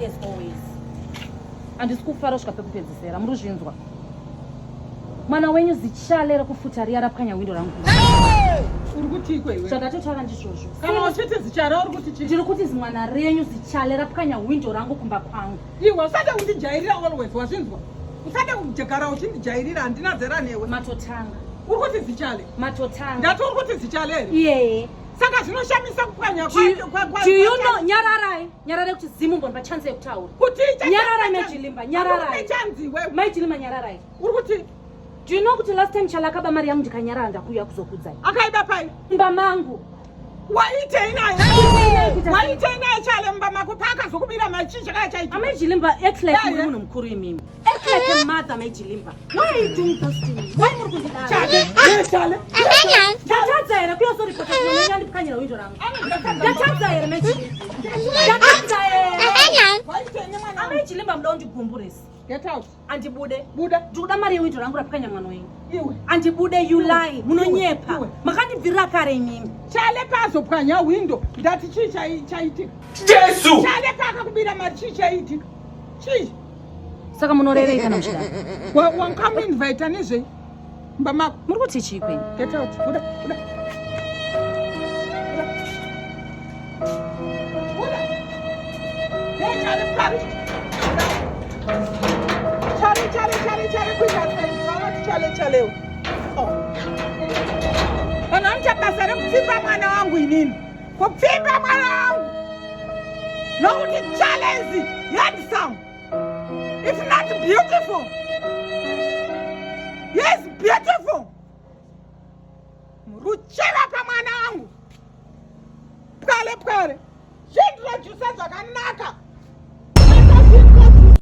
as always. Handisi kufara kusvika pekupedzisera, muri kuzvinzwa? Mwana wenyu zichale rekufuta riya rapwanya windo rangu. Uri kutiiko iwe? Zvandatotaura ndizvozvo. Kana uchiti zichale uri kuti chii? Ndiri kuti zimwana renyu zichale rapwanya windo rangu kumba kwangu. Iwe usade kundijairira always, wazvinzwa? Usade kugara uchindijairira, handina zera newe. Matotanga. Uri kuti zichale? Matotanga. Ndati uri kuti zichale here? Iyeye. Saka zvinoshamisa kupwanya Do you know nyararai? Nyararai kuti zimu mboni pachance yekutaura. Kuti nyararai Majilimba, nyararai. Chanzi iwewe. Majilimba nyararai. Uri kuti Do you know kuti last time Chala akaba mari yangu ndikanyarara ndakuuya kuzokudzai. Akaiba pai? Mumba mangu. Waitei naye? Waitei naye Chale mumba mako paakazokubira mari chii chakaya chaitika? Amai Jilimba act like muri munhu mukuru imimi. Act like a mother Mai Jilimba. Why are you doing this to me? Why muri kundidaro? Chale, Chale. Ndatadza here kuyozoripota kunomenya andipwanyira windo rangu? Ndatadza here Mai Jilimba? Ndatadza here? Waitei nemwana? Amai Jilimba muda kundigumburisa. Get out. Andibude. Buda. Ndikuda mari yewindo rangu rapwanya mwana wenyu. Iwe. Andibude you lie. Munonyepa. Makandibvirira kare imimi. Chale paazopwanya window ndati chii chaitika? Jesu! Chale paakakubira mari chii chaitika? Chii? Saka munorevei kana muchidaro? Wangamuinvita nezvei? Mumba mako. Muri kuti chii kwenyu? Get out. Buda. Buda. Buda. Hey, Chale, pari. Chale, chale, chale, chale, kuita sei? Vanoti chale, chale. Oh. Vanhu vanoita basa rekupfimba mwana wangu inini. Kupfimba mwana wangu. Nokuti Chale is handsome. If not beautiful. He is beautiful. Ruchiva pamwana wangu. Pwale pwale. Zvindirojusa zvaka.